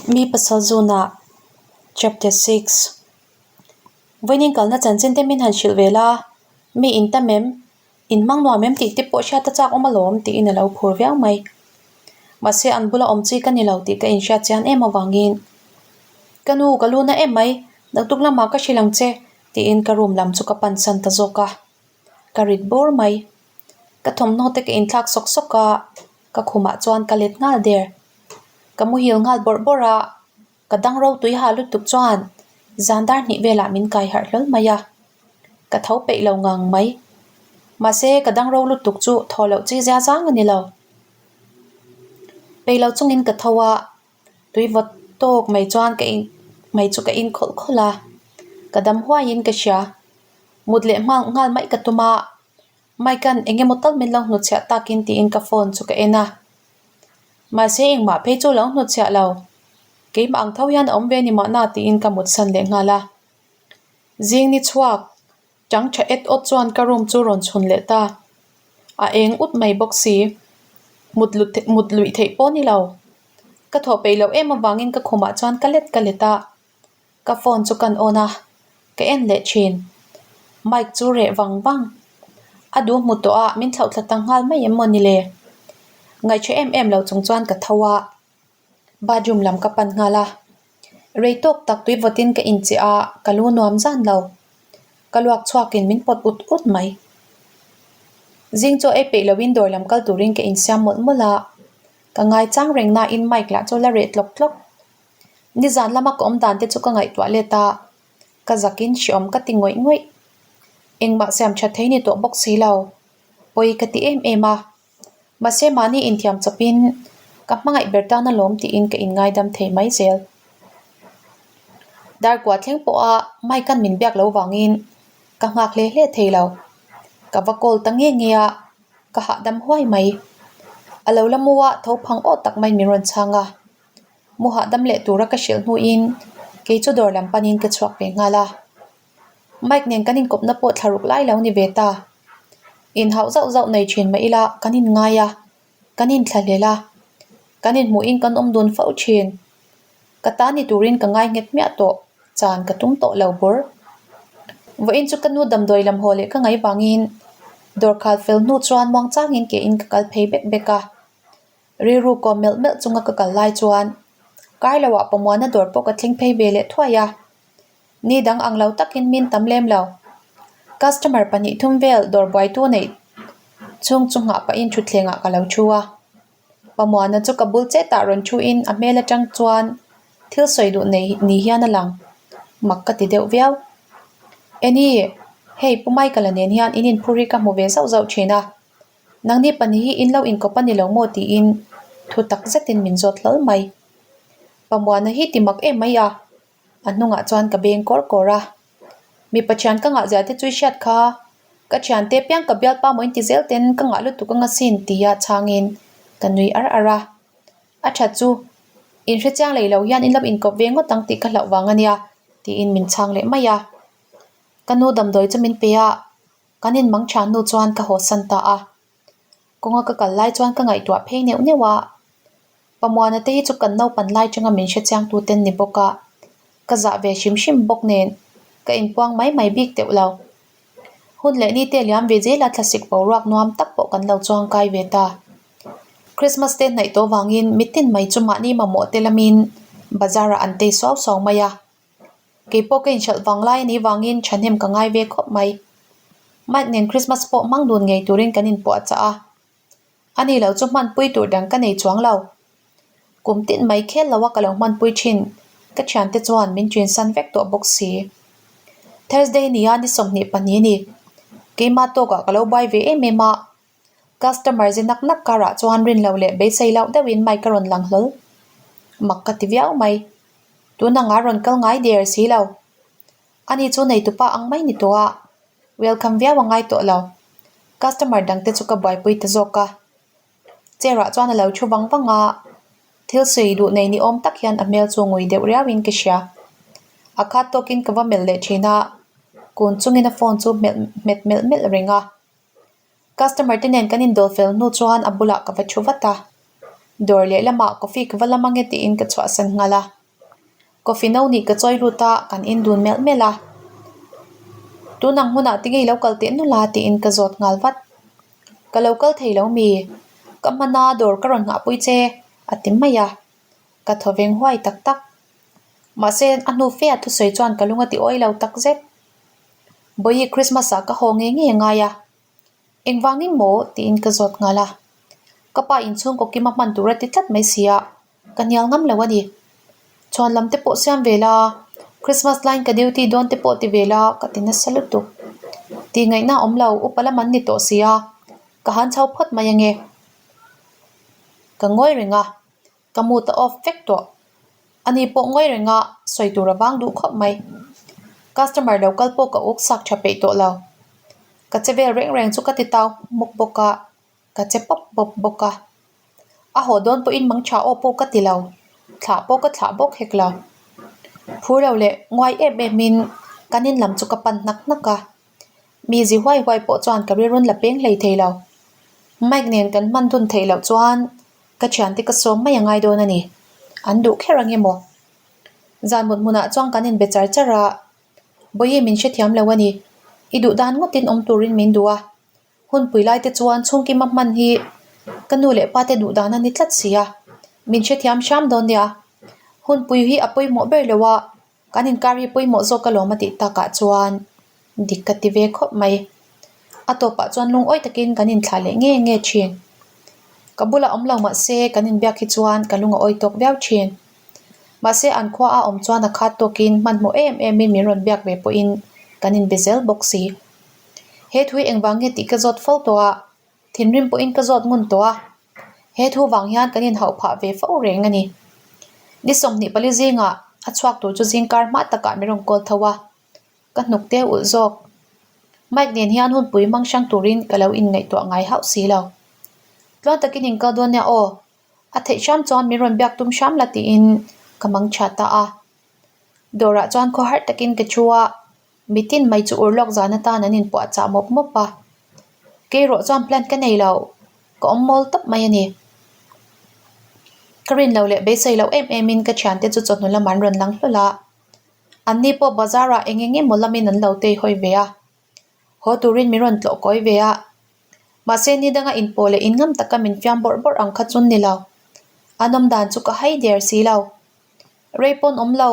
Mi pasal zunah Chapter 6 Vawiin kalna chanchin te min han hrilh ve la, mi in tam em, in hmang nuam em tih te pawh hriat a chak awm alawm tiin a lo phur viau mai. Mahse an bula awm chi ka ni lo tih ka inhriat chian em avangin Ka nu ka lu na em mai, naktuk lamah ka hrilh ang che tiin ka room lam chu ka pan san ta zawk a, ka rit bur mai. Ka thawmhnaw te ka inthlak sawk sawk a, ka khumah chuan ka let nghal der. Ka muhil nghal bawrh bawrh a, ka dang ro tui ha lutuk chuan zan dar hnih velah min kai harh hlawl mai a, ka tho peih lo ngang mai. Mahse ka dang ro lutuk chu thaw loh chi zia zang a ni lo. Peih lo chungin ka tho a, tui vawt tawk mai chuan ka in mai chu ka in khawlh khawlh a, ka dam huaiin ka hria. Mut leh hma nghal mai ka tum a, Mike-a'n eng emaw tal min lo hnutchhiah takin tiin ka phone chu ka en a. Mahse engmah phei chu lo hnutchhiah lo. Keimah ang tho hian a awm ve ni mahna tiin ka mutsan leh nghal a. Zing ni chhuak tang tha et awt chuan ka room chu rawn chhun leh ta. A eng ut mai bawk si. Mut lut mut luih theih pawh ni lo. Ka thawh peih loh em avangin ka khumah chuan ka let ka let a. Ka phone chu kan on a, ka en leh thin. Mike chu reh vang vang. A duh hmu tawh a, min thlauh thla ta nghal mai em maw ni le? Ngaihṭha em em lo chung chuan ka tho a, bathroom lam ka pan nghal a. Rei tawk tak tui vawtin ka incheh a, ka lu nuam zan lo. Ka luak chhuakin min pawt ut ut mai. Zing chaw ei peih loin dawr lam kal turin ka insiam mawlh mawlh a, ka ngaichang reng nain Mike lah chu la reh tlawk tlawk. Nizan lama ka awm dan te chu ka ngaihtuah let a, ka zakin hreawm ka ti ngawih ngawih. Engmah siam tha thei ni tawh bawk si lo, pawi ka ti em em a. Mahse mahni inthiam chawpin ka hmangaih ber tan alawm tiin ka inngaidam thei mai zel. Darkua thleng pawha Mike-a'n min biak lo vangin ka nghak hle hle thei lo. Ka va call ta nge nge a, ka hahdam huai mai. A lo la mu a, tho phang aw tak maiin min rawn chhang a. Mu hahdam leh tura ka hrilh hnuin kei chu dawr lam panin ka chhuak ve nghal a. Mike nen kan inkawpna pawh thla ruk lai lo ni ve ta. Inhauh zauh zauh nei thin mah ila kan inngai a, kan inthlahlel a, kan inhmuhin kan awm dun fo thin. Ka ta ni turin ka ngai nghet hmiah tawh, chan ka tum tawh lo bawr. Vawiin chu ka nu damdawi lam haw leh ka ngaih vangin dawr khal fel hnu chuan muangchangin ke in ka kal phei bek bek a. Rilru kawm melh melh chunga ka kal lai chuan kar lo ah pawmuana dawr pawh ka thleng phei ve leh thuai a, ni dang ang lo takin min tam lem lo. Customer pahnih thum vel dawr buaitu neih chhung chu nghah pahin thutthleng ah ka lo thu a, pawmuana chu ka bul chet ah rawn thu in a hmel atang chuan thil sawi duh nei ni hian a lang mak ka ti deuh viau. Eni, hei Pu Michael-a nen hian in inphur hi ka hmu ve zauh zauh thin a. Nangni pahnih hi in lo inkawp a ni lo maw tiin thu tak zetin min zawt hlawl mai. Pamuana hi ti mak em mai a, a hnungah chuan ka beng kawr kawr a. Mipa thian ka ngah zia te chu i hriat kha, ka thiante piang ka bialpa maw in ti zel ten ka ngah lutuk anga sin tia chhangin ka nui ar ar a. A that chu in hrechiang lei lo hian in lo inkawp ve ngawt ang tih ka hlauh vang a nia tiin min chhang leh mai a. Ka nu damdawi chu min pe a. Kan inmang tha hnu chuan ka haw san ta a. Kawnga ka kal lai chuan ka ngaihtuah phei neuh neuh a. Pamuana te hi chu kan naupan lai tanga min hrechiang tu ten ni bawk a. Ka zah ve hrim hrim bawk nen ka inpuang mai mai bik teuh lo. Hun leh ni te liam ve zela thlasik boruak nuam tak pawh kan lo chuang kai ve ta. Christmas te hnaih tawh vangin mitin mai chu mahni mamawh te lamin bazar ah an tei suau suau mai a. Kei pawh ka inhralh vang lai a nih vangin thahnem ka ngai ve khawp mai. Mike nen Christmas pawh hmang dun ngei turin kan inpuah chah a. A ni lo chu hmanpui tur dang ka nei chuang lo. Kum tin mai khel lo a ka lo hmanpui thin. Ka thiante chuan min ṭinsan vek tawh bawk si. Thursday nia ni 22 a ni. Keimah tawkah ka lo buai ve em em a. Customer zi nak nak karah chuan rin loh leh beisei loh deuhin Mike a rawn lang hlawl. Mak ka ti viau mai. Tun anga rawn kal ngai der si lo. Ani chu neitupa ang mai ni tawh a, welcome viau a ngai tawh lo. Customer dangte chu ka buaipui ta zawk a. Chair ah chuan a lo thu vang vang a, thil sawi duh nei ni awm tak hian a hmel chu ngui deuh riauin ka hria. A khat tawkin ka va melh leh thin a, kun chungin a phone chu hmet melh melh reng a. Customer te nen kan indawl fel hnu chuan a bulah ka va thu vat a. Dawr lehlamah coffee ka va lam ange tiin ka chhuahsan nghal a. Coffee no nih ka chawi lut a, kan in dun melh melh a. Tun ang hmunah tinge i lo kal teh nawlh a tiin ka zawt nghal vat. Ka lo kal thei lo mi? Ka hmana dawr ka rawn nghahpui che a ti mai a. Ka thaw veng huai tak tak. Mahse a hnu fe a thusawi chuan ka lung a ti awi lo tak zet. Bawihi Christmas ah ka haw ngei ngei a ngai a. Engvangin maw? tiin ka zawt nghal a. Ka pa inchhungkaw kima hman tur a ti tlat mai si a, ka hnial ngam lo a ni. Chhuan lam te pawh siam ve la, Christmas laiin ka duty dawn te pawh ti ve la ka ti nasa lutuk. Tih ngaihna a awm lo, upa lam an ni tawh si a, ka han chho phawt mai ange. Ka ngawi reng a. Ka mood a off vek tawh. Ani pawh ngawi reng a, sawi tur a vang duh khawp mai. Customer lo kal pawh ka uk sak tha peih tawh lo. Ka che vel reng reng chu ka ti tau hmuk bawk a, ka che pawp pawp bawk a. A haw dawn pawhin mang tha aw pawh ka ti lo, thlah pawh ka thlah bawk hek lo. Phur lo leh nguai em em in kan in lam chu ka pan hnak hnak a. Mi zi huai huai pawh chuan ka rilrun la peng hlei thei lo. Mike nen kan hman dun theih loh chuan Ka thiante ka sawm mai a ngai dawn a ni. An duh kher ang emaw? Zan mut hmunah chuan kan inbe char char a, Bawihi min hrethiam lo a ni. I duh dan ngawtin awm turin min duh a. Hunpui lai te chuan chhungkima hman hi ka nu leh pa te duh dan a ni tlat si a. Min hrethiam hram dawn nia. Hunpui hi a pawimawh ber lo a, Kan inkar hi pawimawh zawk alawm a tih takah chuan dik ka ti ve khawp mai. A tawpah chuan lungawi takin kan inthlah leh nge nge thin. Ka bulah awm lo mahse kan inbiak hi chuan ka lung a awi tawk viau thin. Mahse an khua a awm chuan a khat tawkin hmanhmawh em emin min rawn biak ve pawhin kan inbe zel bawk si. He thu hi engvang nge tih ka zawt fo tawh a, thinrim pawhin ka zawt ngun tawh a. He thu vang hian kan inhauh phah ve fo reng a ni. Ni 24 zingah a chhuak tur chu zingkar hma takah min rawn call tho a, ka hnuk te ulh zawk. Mike nen hian hunpui hmang hrang turin ka lo inngaihtuah ngai hauh si lo. Tluan takin inkal dawn nia aw, a theih hram chuan min rawn biak tum hram la tiin ka mang tha ta a. Dawrah chuan khawharh takin ka thu a. Mitin mai chu urlawk zan atan an inpuah chah mawp mawp a. Kei erawh chuan plan ka nei lo, ka awm mawl tawp mai a ni. Ka rin lo leh beisei loh em em in ka thiante chu chawhnu lamah an rawn lang hlawl a. Anni pawh bazar ah eng eng emaw lamin an lo tei hawi ve a. Haw turin min rawn tlawh kawi ve a. Mahse ni danga inpawh leh inngam taka min fiam bawrh bawrh ang kha chu ni lo. An awm dan chu ka hai der si lo. Rei pawn awm lo,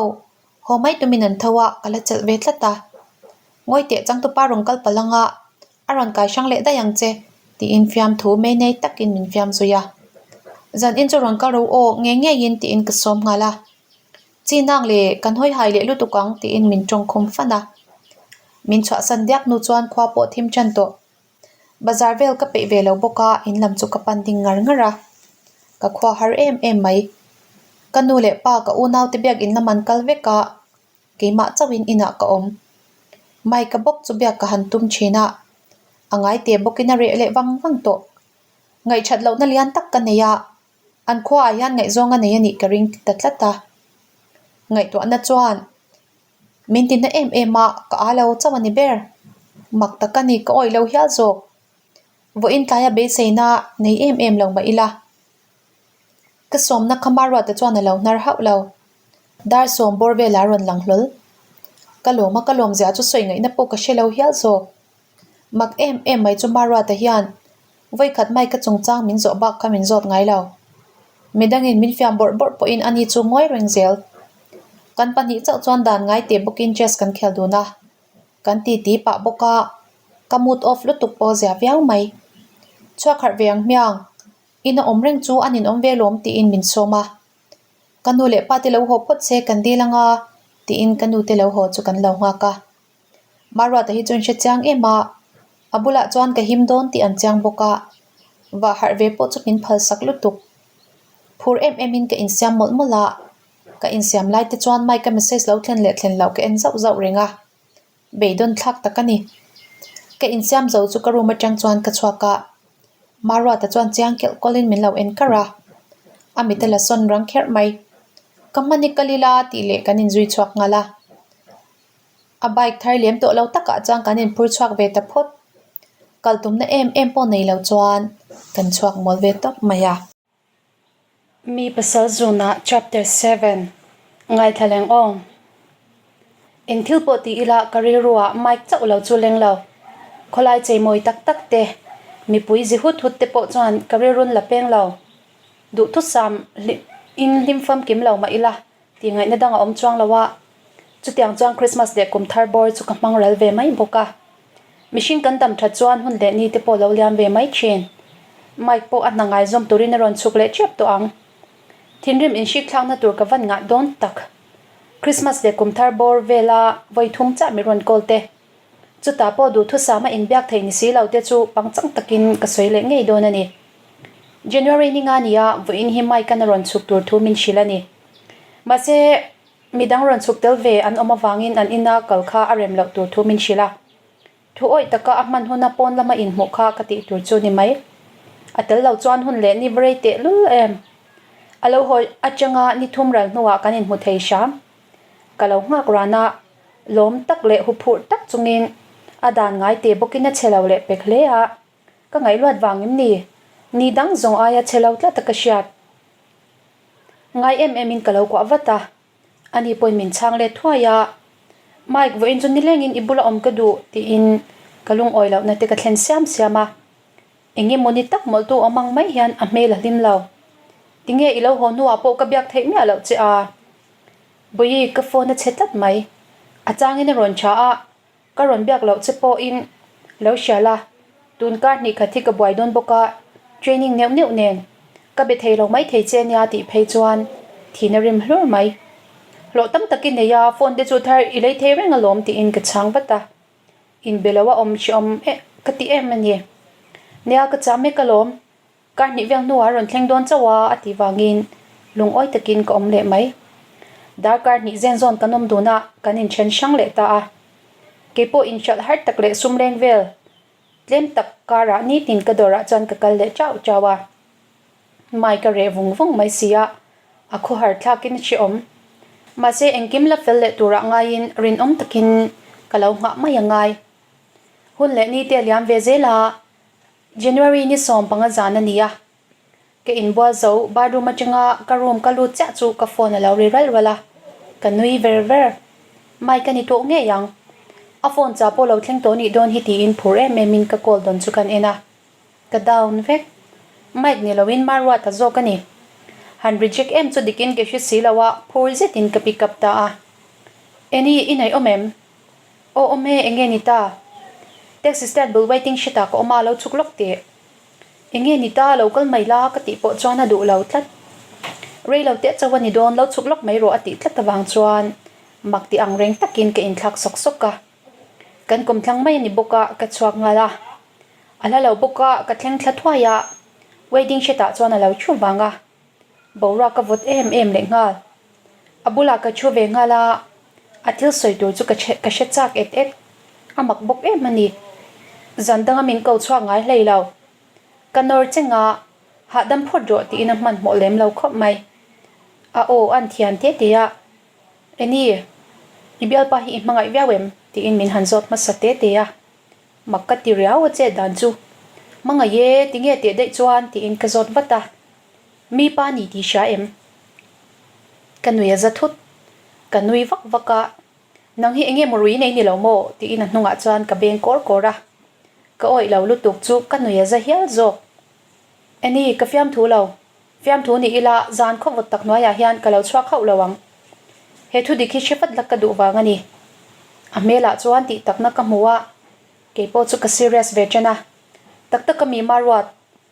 haw mai tumin an tho a, ka la chelh ve tlat a. Ngawi teh changtupa rawn kal palh anga a rawn kai hrang leh daih ang che, tiin fiamthu mei nei takin min fiam zui a. Zan in chu rawn kal ro aw ngei ngeiin tiin ka sawm nghal a. Chi nang le, kan hawi hai leh lutuk ang tiin min tawng khum fan a. Min chhuahsan diak hnu chuan khua pawh thim tan tawh. Bazar vel ka peih ve lo bawk a, in lam chu ka pan ding ngar ngar a. Ka khua har em em mai. Ka nu leh pa ka unau te biak in lam an kal vek a, keimah chauhin inah ka awm. Mike-a bawk chu biak ka han tum thin a, a ngai teh bawkin a reh leh vang vang tawh. Ngaihṭhat lohna lian tak ka nei a, an khuaah hian ngaihzawng a nei a nih ka ring ta tlat a. Ngaihtuahna chuan Min ti na em em a, ka â lo chauh a ni ber. Mak tak a ni, ka awih lo hial zawk. Vawiin tlaia beiseina nei em em lo mah ila. Ka sawmna kha Maruata chuan a lo hnar hauh lo. Dar sawm bawr velah a rawn lang hlawl. Ka lawm a, ka lawm ziah chu sawi ngaihna pawh ka hre lo hial zawk. Mak em em mai chu Maruata hian Vawikhat mai ka chungchang min zawh bak kha min zawt ngai lo. Midangin min fiam bawrh bawrh pawhin ani chu ngawi reng zel. Kan pahnih chauh chuan dan ngai teh bawkin chess kan khel dun a. Kan titi pah bawk a, ka mood off lutuk pawh zia viau mai. Chhuak harh ve ang hmiang, in a awm reng chu a ninawm ve lawm tiin min sawm a. Ka nu leh pa te lo haw phawt se kan dil anga tiin ka nu te lo haw chu kan lo nghak a. Maruata hi chu in hre chiang em a, a bulah chuan ka him dawn tih an chiang bawk a, vah harh ve pawh chu min phal sak lutuk. Phur em em in ka insiam mawlh mawlh a, ka insiam lai te chuan Mike a message lo thlen leh thlen loh ka en zauh zauh reng a, beidawn thlak tak a ni. Ka insiam zo chu ka room atang chuan ka chhuak a, Maruata chuan chiang kelh kawlh in min lo en kar a, a mit a la sawn rang kherh mai. Ka hman i kal ila tih leh kan inzui chhuak nghal a. A bike thar lem tawh lo takah chuan kan inphur chhuak ve ta phawt. Kal tumna em em pawh nei lo chuan kan chhuak mawl ve tawp mai a. Mi pasal zunah Chapter 7 Ngaithla leng aw. Eng thil pawh ti ila ka rilruah mic chauh lo chu leng lo. Khawlai cheimawi tak tak te, mipui zi hut hut te pawh chuan ka rilrun la peng lo. Duhthusam in hlim famkim lo mah ila tih ngaihna dang a awm chuang lo a. Chutiang chuan Christmas leh kum thar bawr chu ka hmang ral ve mai bawk a. Mihring kan dam that chuan hun leh ni te pawh lo liam ve mai thin. Mike pawh a hna ngaizawm turin a rawn chhuk leh tep tawh ang. Thinrim inhrik thlakna tur ka van ngah dawn tak. Christmas leh kum thar bawr vela vawi thum chah mi rawn call te. Chutah pawh duhthusam a inbiak theih ni si lo te chu pangchang takin ka sawi leh ngei dawn a ni. January ni nga nia vawiin hi Mike an a rawn chhuk tur thu min hrilh a ni. Mahse, midang rawn chhuk tel ve an awm avangin an ina kal kha a rem loh tur thu min hrilh a. Thu awih taka a hman huna pawn lama inhmuh kha ka tih tur chu ni mai. A tel lo chuan hun leh ni va rei teh lul em. A lo hawi atanga ni thum ral hnuah kan inhmu thei hram. Ka lo nghak ran a, lawm tak leh huphurh tak chungin a dan ngai teh bawkin a chhe lo leh pek hle a. Ka ngaihluat vang em ni? Ni dang zawng aia chhe lo tlat a ka hriat. Ngai em em in ka lo kuah vat a, ani pawhin min chhang let thuai a, Mike vawiin chu nilengin i bula awm ka duh tiin ka lungawi lohna te ka thlen siam siam a, eng emaw ni tak mawlhtu awm ang mai hian a hmel a hlim lo. Tinge i lo haw hnuah pawh ka biak theih miah loh che a? Bawihi ka phone a chhe tlat mai, a changin a rawn tha a, Ka rawn biak loh che pawhin lo hria la, tun kar hnih khat hi ka buai dawn bawk a, training neuh neuh nen ka be thei lo mai thei che nia tih phei chuan thihna rim hlur mai. Hlawh tam tak i nei a, phone te chu thar i lei thei reng alawm tiin ka chhang vat a, inbe lo a awm hreawm ka ti em a ni. Nia ka chah mek alawm. Kar hnih vel hnuah a rawn thleng dawn chauh a, a tih vangin lungawi takin ka awm leh mai. Darkar hnih zen zawn kan awm dun a, kan inthen hrang leh ta a. Keipawh inhralh har tak leh sum leng vel tlem tak karah nitin ka dawrah chuan ka kal leh chauh chauh a. Mai ka reh vung vung mai si a, a khawhar thlakin a hrehawm. Mahse engkim la fel leh turah ngaiin rinawm takin ka lo nghah mai a ngai. Hun leh nite a liam ve zel a. January ni 15 zan a ni a, ka inbual zo bathroom atanga ka room ka lut chiah chu ka phone a lo ri ral ral a, ka nui ver ver. Mike a ni tawh ngei ang. A phone chah pawh lo thleng tawh nih dawn hi tiin phur em em in ka call dawn chu kan en a, ka down vek. Mike ni loin Maruata zawk a ni. Han reject em chu dikin ka hre si lo a, phur zetin ka pick up ta a. Eni, i ngaih awm em? Aw awm e, enge ni ta? Taxi stand bul waiting shed ah ka awm a, lo chhuk lawk teh. Enge ni ta, lo kal mai la ka tih pawh chuan a duh lo tlat. Rei lo teh chauh a ni dawn, lo chhuk lawk mai rawh a tih tlat avang chuan mak ti ang reng takin ka inthlak sawk sawk a. Kan kawmthlang mai a ni bawk a, ka chhuak nghal a. A hla lo bawk a, ka thleng thla thuai a, waiting shed ah chuan a lo thu vang a. Boruak ka vawt em em leh nghal. A bulah ka thu ve nghal a, a thil sawi tur chu ka ka hre chak et et. A mak bawk em a ni. Zan danga min ko chhuak ngai hlei lo. Ka nawr cheng a, hahdam phawt rawh tiin a hmanhmawh lem lo khawp mai. A aw a an thian te te a, Eni, i bialpa hi i hmangaih viau em? tiin min han zawt hmasa te te a. Mak ka ti riau a chet dan chu. Hmangaih e, tinge teh daih chuan tiin ka zawt vat a. Mi pa ni tih hria em? Ka nui a za thut. Ka nui vak vak a, Nang hi enge maw rui nei ni lo maw? tiin a hnungah chuan ka beng kawr kawr a. Ka awih lo lutuk chu ka nui a za hial zawk. Eni, ka fiamthu lo. Fiamthu ni ila zan khawvawt tak hnuaiah hian ka lo chhuak hauh lo ang. He thu dik hi hre vat lak ka duh vang a ni. A hmelah chuan tih takna ka hmu a, keipawh chu ka serious ve ṭan a. Tak taka mi Maruat,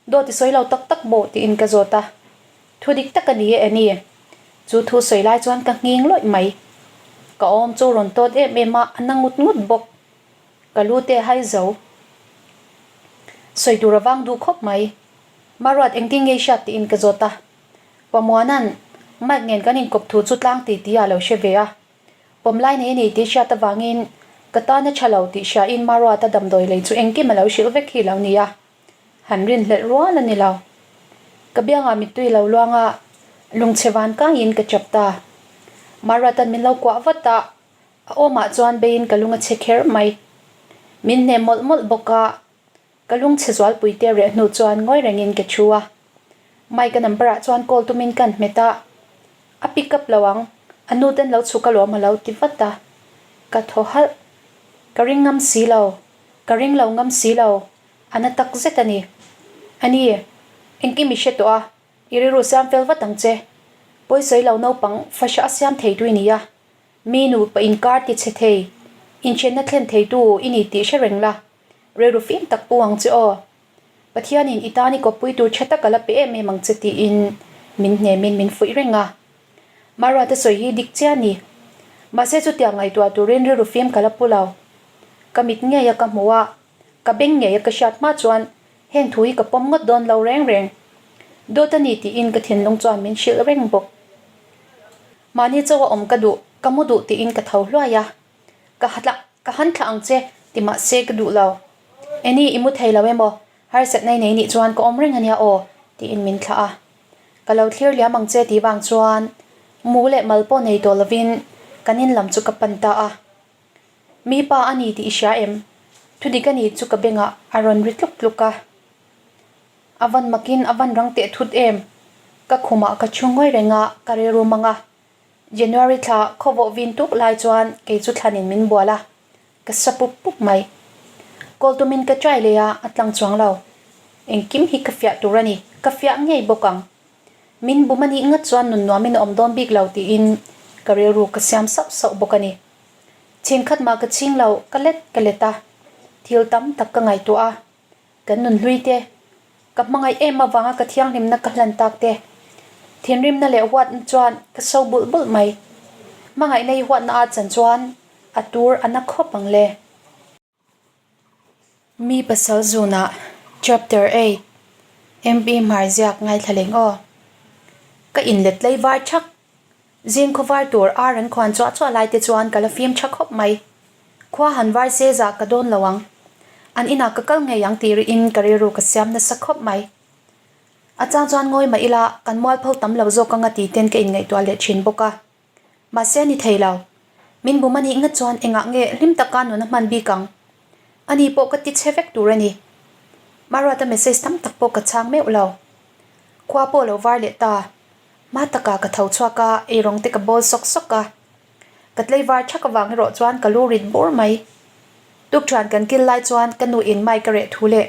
Dawt i sawi lo tak tak maw? tiin ka zawt a. Thu dik tak a ni e Annie. Chu thu sawi lai chuan ka nghing lawih mai. Ka awm chu rawn tawt em em a, a na ngut ngut bawk. Ka lu te a hai zo. Sawi tur a vang duh khawp mai. Maruat engtin nge i hriat tiin ka zawt a. Pamuana'n Mike nen kan inkawp thu chu tlang ti tih a lo hre ve a. Pawm lai nei a ni tih hriat avangin ka tan a tha lo tih hriain Maruata damdawi lei chu engkim a lo hrilh vek hi lo ni a. Han rinhlelh rual a ni lo. Ka biangah mittui lo luang a, lungchhe van kaiin ka chap ta. Maratan min lo kuah vat a, a awmah chuan beiin ka lung a chhe kher mai. Min hnem mawlh mawlh bawk a, ka lungchhe zualpui te reh hnu chuan ngawi rengin ka thu a. Mike-a number-ah chuan call tumin kan hmet a, a pick up lo ang, a nu ten lo chhuk alawm a lo ti vat a. Ka thaw halh. Ka ring ngam si lo, ka ring lo ngam si lo, a na tak zet a ni. A ni, engkim i hre tawh a, i rilru siam fel vat ang che. Pawisawi lo naupang fahriah a siam thei tu i ni a, mi nupa inkar ti chhe thei, inthenna thlen theitu i ni tih hre reng la, rilru fim tak pu ang che aw. Pathianin i tan i kawppui tur tha tak a la pe em em ang che tiin min hnemin min fuih reng a. Maruata sawi hi dik chiah a ni. Mahse chutiang ngaihtuah turin rilru fim ka la pu lo. Ka mit ngei a ka hmu a, ka beng ngei a ka hriat hma chuan heng thu hi ka pawm ngawt dawn lo reng reng. Dawt a ni tiin ka thinlung chuan min hrilh reng bawk. Mahni chauh a awm ka duh, ka mu duh tiin ka tho hluai a. Ka ha. Ka han thlah ang che, ti mah se ka duh lo. Eni, i mu thei lo emaw? Harsatna i nei nih chuan ka awm reng ania aw, tiin min thlah a. Ka lo thlir liam ang che tih vang chuan mu leh mal pawh nei tawh lovin kan in lam chu ka pan ta a. Mi pa a ni tih i hria em? Thudik a ni chu ka bengah a rawn ri tluk tluk a. A van makin a van rang teh thut em? Ka khumah ka thu ngawi reng a, ka rilru mang a. January thla khawvawh vin tuk lai chuan kei chu thlanin min bual a, ka sa pup pup mai. Call tumin ka try leh a, a tlang chuang lo. Engkim hi ka fiah tur a ni, ka fiah ngei bawk ang. Min bum a nih ngat chuan nun nuamin a awm dawn bik lo tiin ka rilru ka siam sauh sauh bawk a ni. Chhin khat mah ka chhing lo, ka let ka let a, thil tam tak ka ngaihtuah a. Kan nun hlui te, ka hmangaih em avanga ka thianghlimna ka hlan tak te, thinrimna leh huatna chuan ka so bulh bulh mai. Hmangaihna i huatna a chan chuan a tur a na khawp ang le. Mi pasal zunah Chapter 8 MB Hmarziak ngaithla leng aw. Ka inlet tlei var thak. Zing khawvar tur ar an khuan chuah chuah lai te chuan ka la fim tha khawp mai. Khua han var se zah ka dawn lo ang. An inah ka kal ngei ang tih rihin ka rilru ka siam nasa khawp mai. A chang chuan ngawi mah ila kan mualpho tam lo zawk anga ti ten ka inngaihtuah leh thin bawk a. Mahse a ni thei lo. Min bum a nih ngat chuan engah nge hlim taka nun a hman bik ang. Ani pawh ka ti chhe vek tur a ni. Maruata message tam tak pawh ka chhang meuh lo. Khua pawh lo var leh ta. Hma takah ka tho chhuak a, eirawng te ka bawl sawk sawk a. Ka tlaivar thak avang erawh chuan ka lu rit bur mai. Tukṭhuan kan kil lai chuan ka nu in mai ka reh thu leh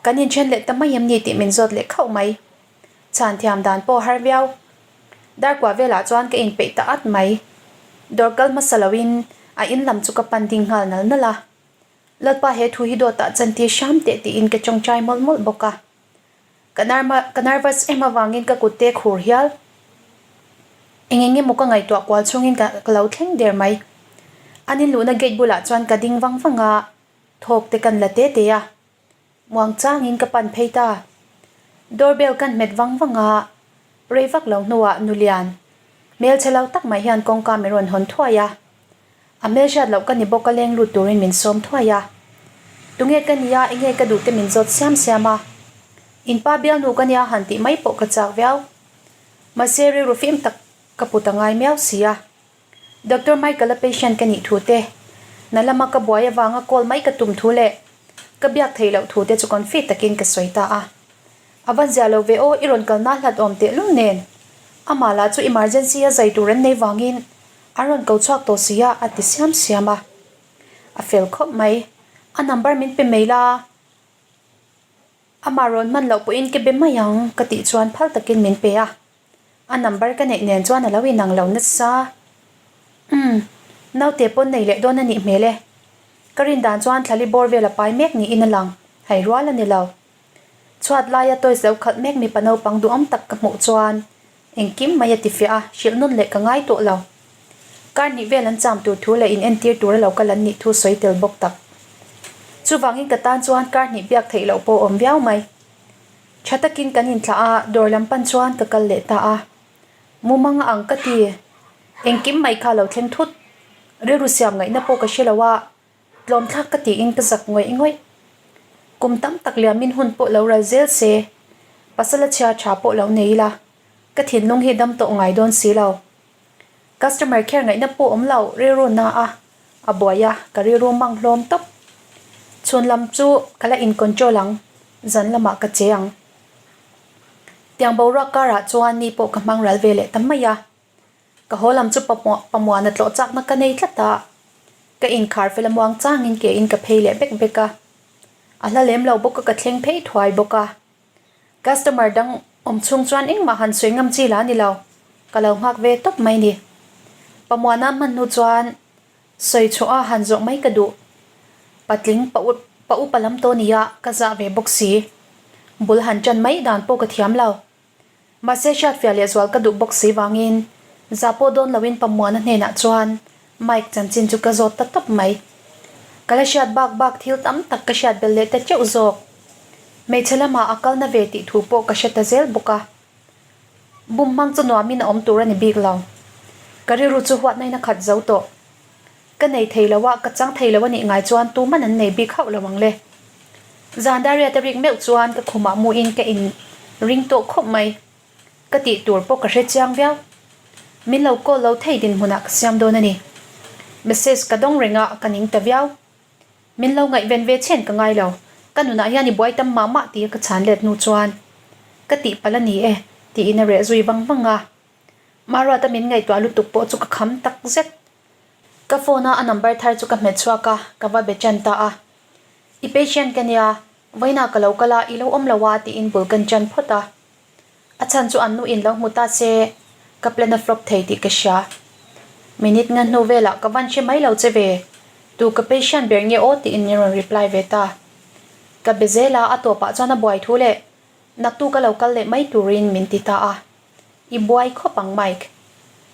kan inthen leh ta mai em ni tih min zawt leh khauh mai. Chhan thiam dan pawh har viau. Darkua velah chuan ka inpeih ta at mai. Dawr kal hmasa loin a in lam chu ka pan ding nghal nal nal a. Lalpa he thu hi dawtah chantir hram teh tiin ka tawngtai mawlh mawlh bawk a. Ka ka nervous em avangin ka kut te khur hial. Eng eng emaw ka ngaihtuah kual chhungin ka ka lo thleng der mai. An inluhna gate bulah chuan ka ding vang vang a, thawk te kan la te te a. Muang changin ka pan phei ta. Door bell kan hmet vang vang a, rei vak lo hnuah Nulian, hmelchhe lo tak mai hian kawngka min rawn hawn thuai a. A hmelhriat loh ka ni bawk a leng lut turin min sawm thuai a. Tunge ka nia enge ka duh te min zawt siam siam a. In pa bialnu ka nia han tih mai pawh ka chak viau. Mahse rilru fim tak ka put a ngai miau si a. Doctor Michael a patient ka nih thu te, na lama ka buai avanga call mai ka tum thu leh ka biak theih loh thu te chu confi takin ka sawi ta a. A van zia lo ve aw i rawn kalna hlat awm tehlul nen. Amah lah chu emergency a zai tur an nei vangin An rawn ko chhuak tawh si a, a ti siam siam a. A fel khawp mai. A number min pe mai la, amah rawn hman loh pawhin ka be mai ang ka tih chuan phal takin min pe a. A number ka neih nen chuan a lo inang lo nasa. Umm, naute pawn nei leh dawn a nih hmel e. Ka rin dan chuan thlali bawr vel a pai mek niin a lang, hei rual a ni lo. Chhuat laia toys lo khalh mek mipa naupang duhawm tak ka hmuh chuan Engkim mai a ti fiah a, hrilh nawn leh ka ngai tawh lo. Kar hnih vel an cham tur thu leh in entir tur a lo kal an nih thu sawi tel bawk tak. Chuvangin ka tan chuan kar hnih biak theih loh pawh awm viau mai. Tha takin kan inthlah a, dawr lam pan chuan ka kal leh ta a. Mumang a ang ka ti. Engkim mai kha lo thleng thut. Rilru siam ngaihna pawh ka hre lo a, tlawmthlak ka tiin ka zak ngawih ngawih. Kum tam tak liamin hun pawh lo ral zel se, pasal a chhia tha pawh lo nei ila, ka thinlung hi dam tawh ngai dawn si lo. Customer care ngaihna pawh awm lo rilru na a, a buai a, ka rilru mang hlawm tawp. Chhun lam chu ka la in control ang, zan lamah ka che ang. Tiang boruak karah chuan ni pawh ka hmang ral ve leh ta mai a. Ka haw lam chu pamuana tlawh chakna ka nei tlat a, ka inkhar fel a muang changin ke in ka phei leh bek bek a. A hla lem lo bawk a ka thleng phei thuai bawk a. Customer dang awm chhung chuan engmah han sawi ngam chi la ni lo, ka lo nghak ve tawp mai ni. Pamuana hman hnu chuan sawi chhuah a han zawh mai ka duh. Patling pa pa upa lam tawh nia ka zah ve bawk si. Bul han ṭan mai dan pawh ka thiam lo. Mahse hriatfiah leh zual ka duh bawk si vangin zah pawh dawn loin Pamuana hnenah chuan Mike chanchin chu ka zawt ta tawp mai. Ka la hriat bak bak thil tam tak ka hriat belh leh ta teuh zawk. Hmeichhe lamah a kalna ve tih thu pawh ka hre ta zel bawk a. Bum hmang chu nuamin a awm tur a ni bik lo. Ka rilru chu huatnain a khat zo tawh. Ka nei thei lo a, ka chang thei lo a nih ngai chuan tuman an nei bik hauh lo ang le. Zan Dariate rik meuh chuan ka khumah muin ka in ring tawh khawp mai. Ka tih tur pawh ka hre chiang viau. Min lo call lo thei dinhmunah ka siam dawn a ni. Message ka dawng reng a, ka ning ta viau. Min lo ngaihven ve chhen ka ngai lo. Ka nunah hian i buai tam mah mah tia ka chhan let hnu chuan ka tihpalh a ni e tiin a reh zui vang vang a. Maruata min ngaihtuah lutuk pawh chu ka kham tak zet. Ka phone a a number thar chu ka hmet chhuak a, ka va be ṭan ta a. I patient ka nia, vawiinah ka lo kal a, i lo awm lo a tiin bul kan ṭan phawt a. A chhan chu an nuin lo hmu ta se, ka plan a flop thei tih ka hria. Minute nga hnu velah ka van hre mai lo che ve, tu ka patient ber nge aw tiin min rawn reply ve ta. Ka be zel a, a tawpah chuan a buai thu leh naktuk a lo kal leh mai turin min ti ta a. I buai khawp ang Mike.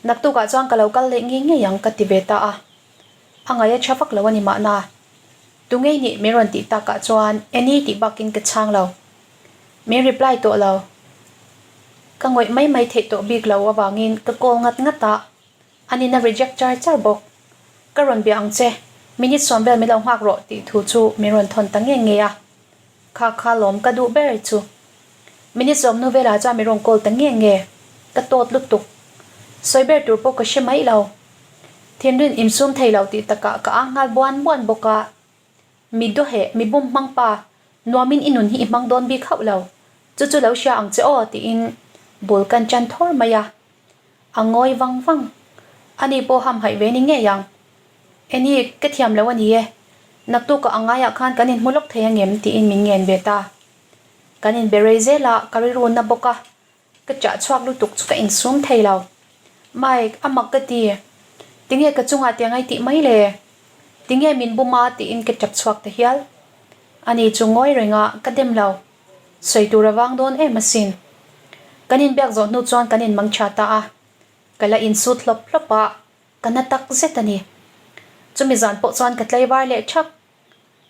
Naktukah chuan ka lo kal leh ngei ngei ang ka ti ve ta a. A ngaih a tha vak lo a ni mahna. Tu ngei nih min rawn tih takah chuan Annie tih bakin ka chhang lo. Min reply tawh lo. Ka ngawih mai mai theih tawh bik lo avangin ka call ngat ngat a, anin a reject char char bawk. Ka rawn bia ang che, minute sawm vel min lo nghak rawh tih thu chu min rawn thawn ta ngei ngei a. Kha kha lawm ka duh ber chu. Minute sawmnu velah chuan min rawn call ta nge nge, ka tawt lutuk. Sawi ber tur pawh ka hre mai lo. Thinrim insum thei lo tih takah ka ang nghal buan buan bawk a. Mi dawheh, mi bum hmang pa, nuamin i nun hi i hmang dawn bik hauh lo. Chu chu lo hria ang che aw tiin bul kan chan thawr mai a. A ngawi vang vang. Ani pawh hamhaih ve ni ngei ang. Eni, ka thiam lo a ni e. Naktukah a ngaiah khan kan inhmu lawk thei angem tiin min ngen ve ta. Kan inbe rei zel a, ka rilru na bawk a. Ka chah chhuak lutuk chu ka insum thei lo. Mike, a mak ka ti. Tinge ka chungah tiang ai tih mai le? Tinge min bum a tiin ka tap chhuak ta hial. Ani chu ngawi reng a, ka dem lo. Sawi tur a vang dawn em asin. Kan inbiak zawh hnu chuan kan inmang tha ta a. Ka la insut hlawp hlawp a, ka na tak zet a ni. Chumi zan pawh chuan ka tlaivar leh thak.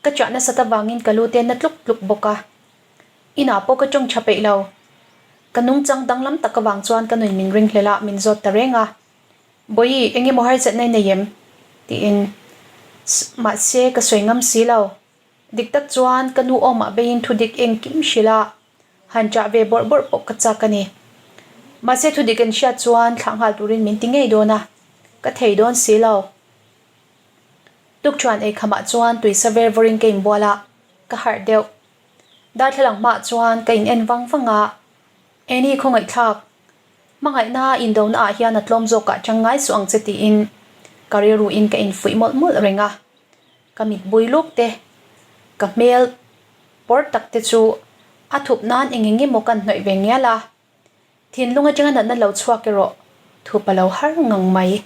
Ka chah nasat avangin ka lu te na tluk tluk bawk a. Inah pawh ka tawng tha peih lo. Ka nungchang danglam tak avang chuan ka nun min ringhlel a, min zawt ta reng a. Bawihi, eng emaw harsatna i nei em? tiin. Mahse, ka sawi ngam si lo. Dik tak chuan ka nu awmah veiin thudik engkim hrilh a, han chah ve bawrh bawrh pawh ka chak a ni. Mahse thudik an hriat chuan thlah nghal turin min ti ngei dawn a, ka thei dawn si lo. Tukṭhuan ei khamah chuan tuisa ver vawrin ka inbual a, ka harh deuh. Darthlalang hmaah chuan ka in en vang vang a, Annie khawngaihthlak, hmangaihna indona ah hian a tlawm zawkah chang ngai suh ang che tiin ka rilruin ka infuih mawlh mawlh reng a. Ka mit bui luk te, ka hmel pawr tak te chu a thup nan eng eng emaw kan hnawih ve ngial a, thinlung atanga natna lo chhuak erawh thup a lo har ngang mai.